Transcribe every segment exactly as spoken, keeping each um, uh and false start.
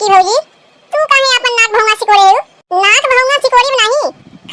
भौजी, तू काहे आपन नाक भौंगा सिकोड़े हउ? नाक भौंगा सिकोड़िब नाही,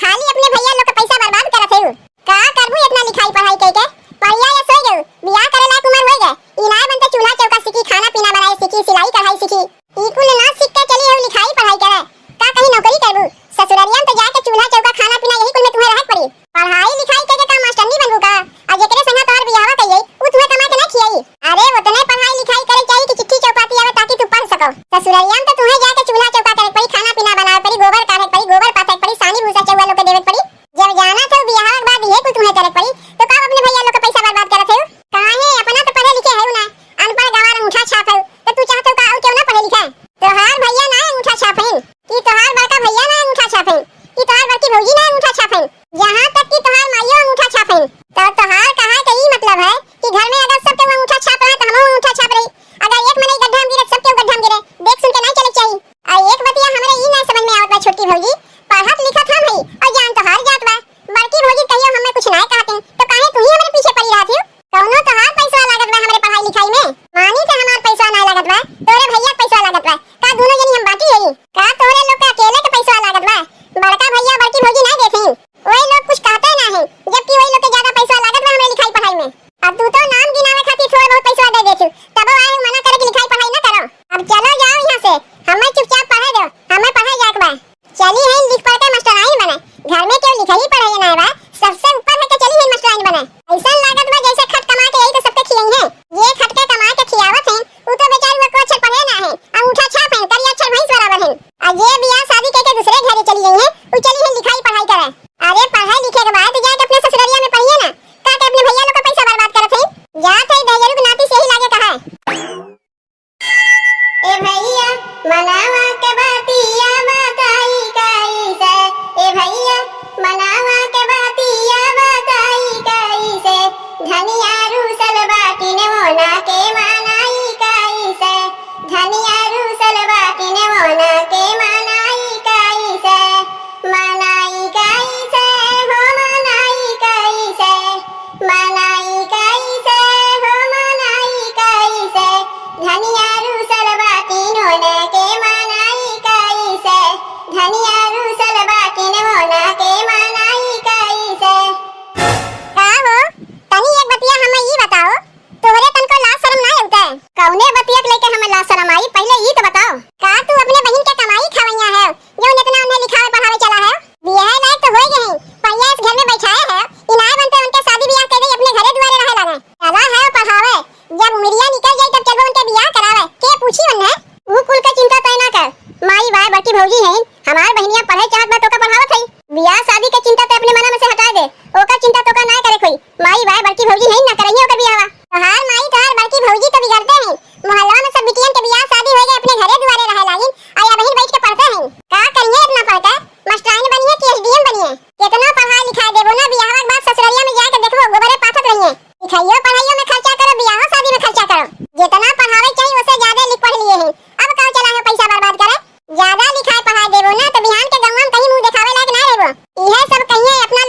खाली अपने भइया लोग के पैसा बर्बाद करत हउ। का करबू इतना लिखाई पढ़ाई कइके? पढ़िया ये सोइ गउ, बियाह करे लायक उमर होइ गए, ई नाय बनते चूल्हा चौका सीखी, खाना पीना बनाए सीखी, सिलाई कढ़ाई सीखी। ई कुल ना सीख के चली हउ लिखाई पढ़ाई करे, का कहीं नौकरी करबू? ससुररिया में तो जाके चूल्हा चौका खाना पीना यही कुल में तुम्हें रहे के पड़ी। पढ़ाई लिखाई कइके का मास्टरनी बनबू का? आ जेकरे संगे तोहर बियाहवा कइले, उ तुम्हें कमा के ना खियाई? अरे ओतने पढ़ाई लिखाई करे चाहिए कि चिट्ठी चौपाती आवे ताकि तू पढ़ सको। ससुररिया में तो तुम्हें जाके चूल्हा चौका करे के पड़ी, खाना पीना बनावे के पड़ी, गोबर काढ़े के पड़ी, गोबर पाथे के पड़ी, सानी भूसा चौवा लोग के देवे के पड़ी। जब जाना था बियाह के बाद ये कुल तुम्हें करे के पड़ी, तो का अपने भइया लोग के पैसा बर्बाद करत हो? काहे, अपना तो पढ़े लिखे है ना, अनपढ़ गंवार अंगूठा छाप है, तो तू चाहत हो का और क्यों ना पढ़े लिखे? तोहार भइया ना अंगूठा छाप है, कि तोहार बड़का भइया ना अंगूठा छाप है, कि तोहार बड़की भौजी ना अंगूठा छाप है, यहाँ तक कि तोहार माइयो अंगूठा छाप है। तो तोहार कहा के ई मतलब है कि घर में अगर सब केहू अंगूठा छाप रहे तो हमहू अंगूठा छाप रही। अगर एक मनई गड्ढा में गिरे, सब केहू गड्ढा में गिरे, देख सुन के नहीं चले के चाहिए। आ एक बतिया हमरे ई ना समझ में आवत बा छोटकी भौजी, पढ़त लिखत हम हई और जान तोहार जात बा। बड़की भौजी कहियो हमें कुछ ना कहते तो काहे तू ही हमरे पीछे पड़ी रहत हो? कौनो तोहार पैसा लागत बा हमरे पढ़ाई लिखाई में? मानी के हमार पैसा ना लागत बा, तोरे भइया के पैसा लागत बा। का दोनों जनी हम बाटी हई? का तोरे लोग के अकेले के पैसा लागत बा? बड़का भइया बड़की भौजी ना देथिन? वही लोग कुछ कहते ना है, जबकि वही लोग के ज्यादा पैसा लागत बा हमरे लिखाई पढ़ाई में। अब तू तो नाम गिनावे खातिर थोड़ा बहुत पैसा दे देथिन, तबो आए मना करे कि लिखाई पढ़ाई ना करो। अब चलो जाओ यहाँ से, हमें चुपचाप पढ़े दो, हमें पढ़े जाए के बा। चली है लिख पढ़ के मास्टराइन बने। घर में केहू लिखही पढ़ही ना बा, सबसे ऊपर है के चली है मास्टराइन बने। ऐसा लागत बा जैसे खट कमा के यही तो सबके खियाई है। ये खट के कमा के खियावत हैं, उ तो बेचारी वो अक्षर पढ़े ना है, अंगूठा छाप हैं, करिया अक्षर भैंस बराबर हैं। आ ये बियाह शादी के, के दूसरे घरे चली गई है, उ चली है लिखाई पढ़ाई करे। अरे पढ़े लिखे के बाद जाके अपने ससुररिया में पढ़िए ना, का के अपने भैया लोग का पैसा बर्बाद करत है? जात है दहेजरू के नाती से यही लागे कहा है। ए भैया, मनावा के बतिया बताई कैसे, ए भैया, मनावा के बतिया बताई कैसे, धनिया रूसल बाटिन वोना के मनाई कैसे, धनिया रूसल बाटिन वोना के मनाई कैसे, मनाई कैसे हो, मनाई कैसे, मनाई कैसे हो, मनाई कैसे, धनिया रूसल बाटिन वोना के मनाई कैसे, धनिया रूसल बाटिन वोना के मनाई कैसे। का हो, तनी एक बतिया हमें ई बताओ, तोहरे तनको लाज शरम ना आवत है? कौने बतिया के लेके हमें लाज शरम आई, पहले ई तो बताओ। का तू अपने बहिन के कमाई खवइया है, जौन इतना उन्हें लिखावे पढ़ावे चला है? बियाह लायक तो होई गए हैं, पहिया इस घर में बैठाए है, इनाय बनते उनके शादी बियाह कर दे, अपने घरे दुआरे रहे लगे। चला है पढ़ावे, जब उमरिया निकल जाई तब चलबो उनके बियाह करावे, के पूछी उन्हें? ऊ कुल के चिंता तय ना कर, माई बाय बड़की भौजी हैं, हमार बहिनिया पढ़े चाहत बा तो का पढ़ावत है, बियाह शादी के चिंता तय अपने मना में से हटा दे, ओकर चिंता तो का ना करे कोई, माई बाय बड़की भौजी हैं ना करइए ओकर बियाहवा। तोहार माई तोहार बड़की भौजी तो बिगड़ते हैं, मोहल्ला में सब बिटियन के बियाह शादी हो गए, अपने घरे दुआरे रहे लागिन, आ या बहिन बैठ के पढ़ते हैं। का करिए इतना पढ़ के? मास्टराइन बनिए कि एसडीएम बनिए? कितना पढ़ाई लिखाई देबो ना, बियाहवा के बाद ससुररिया में जाके देखबो, गोबरे पाथत रहिए। लिखाइयो पढ़ाइयो में खर्चा करो, बियाहो शादी में खर्चा करो। जितना पढ़ावे चाहिए, उससे ज्यादा लिख पढ़ लिए हैं। अब का चला है पैसा बर्बाद करे? ज्यादा लिखाई पढ़ाई देबो ना, तो बिहान के गौवा में कहीं मुंह देखावे लायक ना रहबो। इहे सब कहिए अपना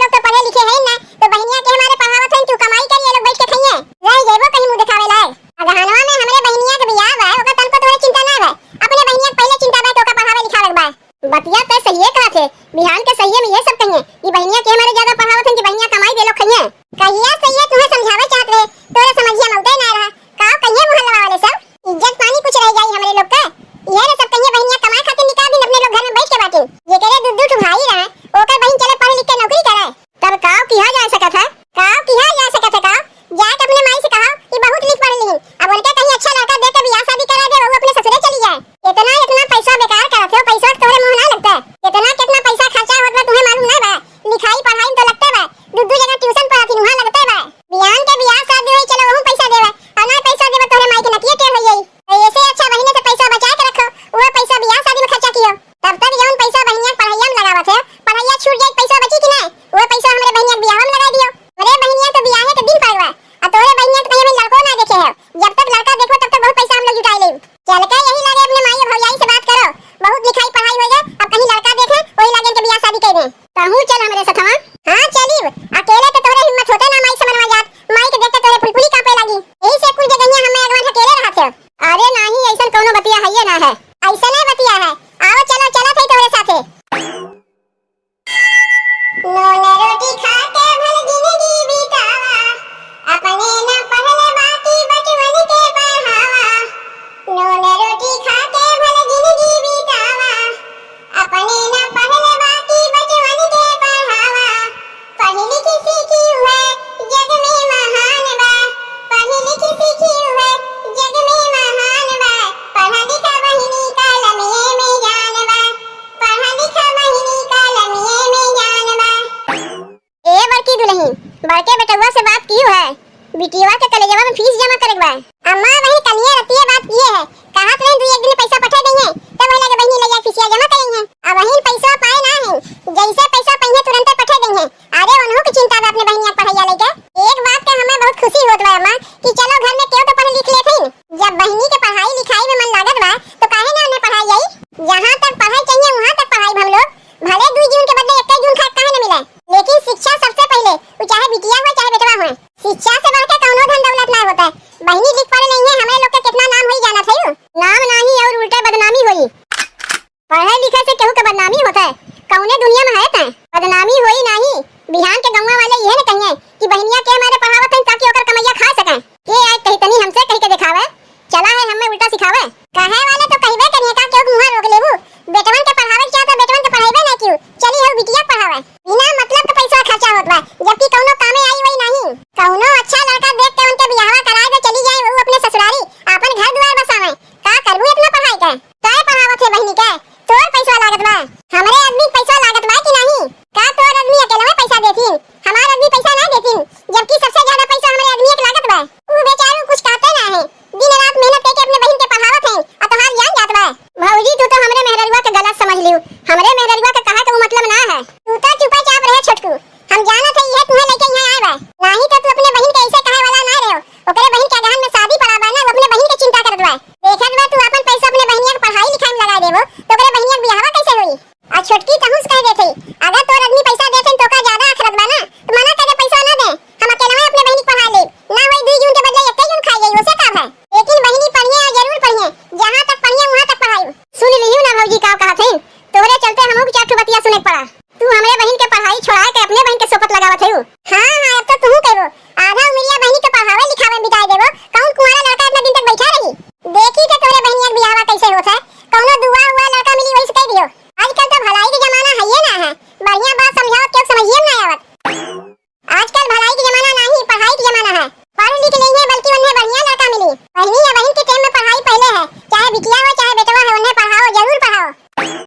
लिखे से केहू के बदनामी होत है? कौने दुनिया में है तैं? बदनामी होई नाही, बिहान के गौवा वाले इहे न कहिए कि बहिनिया के मारे पढ़ावत हैं ताकि ओकर कमैया खा सकें। के आए कही तनी हमसे कही के दिखावे, चला है हमें उल्टा सिखावे। कहे वाले तो कहबे करिए, का केहू के मुँह रोक लेबू? बेटवन के पढ़ावे के चाहत है, बेटवन के पढ़ाइबे नहीं क्यों? चली हो बिटिया के पढ़ावे। बिना मतलब के पैसा खर्चा होत बा, जबकि कौनो कामे आई वही नहीं। कौनो अच्छा लड़का देख के उनके बियाहवा कराए दे, चली जाए वो अपने ससुरारी, आपन घर दुआर बसावे। का करबू इतना पढ़ाई के? काय पढ़ावत है बहिनी के? तोर पैसा लागत बा? हमरे आदमी के पैसा लागत बा कि नहीं? का तोर आदमी अकेलवे पैसा देथिन? हमार आदमी पैसा ना देथिन, जबकि सबसे ज्यादा पैसा हमरे आदमी के लागत बा। ऊ बेचारू कुछ कहते ना है, दिन रात मेहनत करके अपने बहिन के पढ़ावत हैं, आ तोहार जान जात बा। भौजी, तू तो हमरे मेहररुआ के गलत समझ लियो। हमरे मेहररुआ के कहा के वो मतलब ना है। तू तो चुपचाप रहे छोटकू, हम जानत है इहे तुम्हें लेके यहाँ आए बा। नाही तो तू अपने बहिन के ऐसे कहे वाला ना रहो। ओकरे बहिन के अगहन में शादी पड़ा बा ना, वो अपने बहिन के चिंता करत बा। देखत बा तू अपन पैसा अपने बहिनिया के पढ़ाई लिखाई में लगा देबो, तो ओकरे बहिनिया के बियाहवा कैसे होई? आ छोटकी तहूँ से कह देत हई, अगर